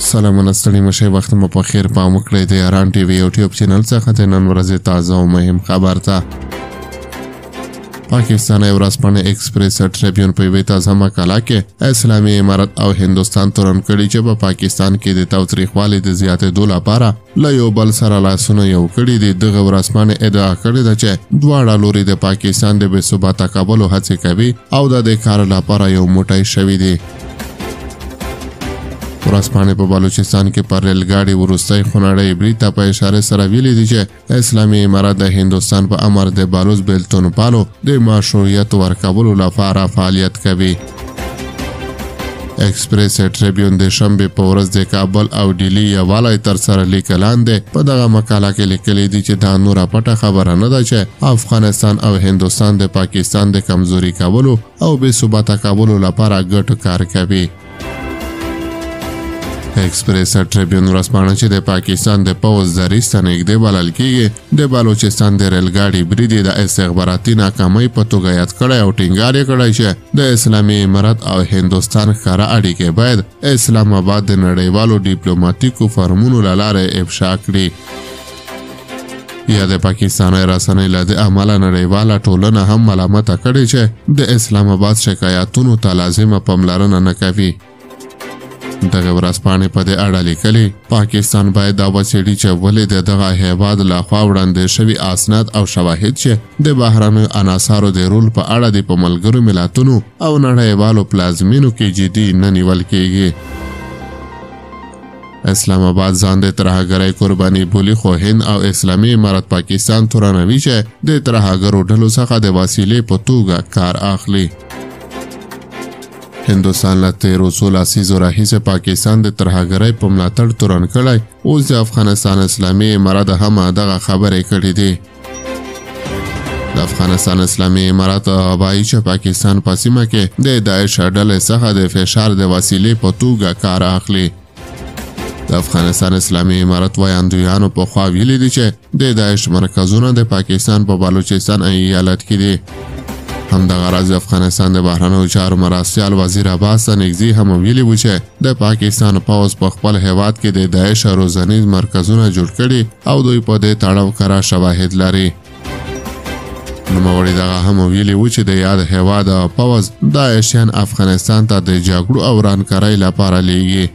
سلامونه، ستړي مه شئ، وخت مو په خیر. پام وکړئ د یاران ټي وي یوټیوب چینل څخه د نن ورځې تازه او مهم خبر ته. پاکستانۍ ورځپاڼې ایکسپریس ټریبیون په یوې تازه مقاله کې اسلامي امارت او هندوستان تورن کړي چې په پاکستان کې د تاوتریخوالي د زیاتېدو لپاره له یو بل سره لاسونه یو کړي دي. دغه ورځپاڼې ادعا کړې ده چې دواړه لوري د پاکستان د بې ثباته کولو هڅې کوي او د دې کار لپاره یو موټی شوي دي. ورځپاڼې په بلوچستان کې پر ریلګاډي وروستۍ خونړۍ برید ته په اشاره سره ویلي دي چې اسلامي امارت د هندوستان په امر د بلوڅ بیلتونپالو د مشروعیت ورکولو لپاره فعالیت کوي. ایکسپریس ټریبیون د شنبې په ورځ د کابل او ډیلي یووالی تر سره لیک لاندې په دغه مقاله کې لیکلي دي چې دا نوره پټه خبره نه ده چې افغانستان او هندوستان د پاکستان د کمزوري کولو او بې ثباته کولو لپاره ګډ کار کوي. ایکسپریس ټریبیون ورځپاڼه چې د پاکستان د پوځ دریځ ته نږدې بلل کیږي، د بلوچستان د ریلګاډي برید یې د استخباراتي ناکامۍ په توګه یاد کړی او ټینګار یې کړی چې د اسلامي امارت او هندوستان ښکاره اړیکې باید اسلام آباد د نړیوالو ډیپلوماتیکو فورمونو له لارې افشا کړي. یا د پاکستانۍ رسنۍ له دې امله نړیواله ټولنه هم ملامته کړې چې د اسلام آباد شکایتونو ته لازمه پاملرنه نه کوي. دغه ورځپاڼې په دې اړه لیکلي، پاکستان باید دا وڅېړي چې ولې د دغه هیواد لخوا وړاندې شوي اسناد او شواهد چې د بهرنیو عناصرو د رول په اړه دي په ملګرو ملتونو او نړیوالو پلازمینو کې جدي نه نیول کیږي. اسلام آباد ځان د ترهګرۍ قرباني بولي، خو هند او اسلامي امارت پاکستان تورنوي چې د ترهګرو ډلو څخه د وسیلې په توګه کار اخلي. هندوستان له تېرو څو لسیزو راهیسې پاکستان د ترهګرۍ په ملاتړ تورن کړی. اوس د افغانستان اسلامي امارت هم دغه خبرې کړې دي. د افغانستان اسلامي امارت وایي چې پاکستان په سیمه کې د داعش ډلې څخه د فشار د وسیلې په توګه کار اخلي. د افغانستان اسلامي امارت ویاندویانو پخوا ویلي دي چې د داعش مرکزونه د پاکستان په بلوچستان ایالت کې دي. همدغه راز د افغانستان د بهرنیو چارو مرستیال وزیر عباس ستانکزي هم ویلي وو چې د پاکستان پوځ په خپل هیواد کې د داعش روزنیز مرکزونه جوړ کړي او دوی په دې تړاو کره شواهد لري. نوموړي دغه هم ویلي وو چې د یاد هیواد پوځ داعشیان افغانستان ته د جګړو او ورانکارۍ لپاره لیږي.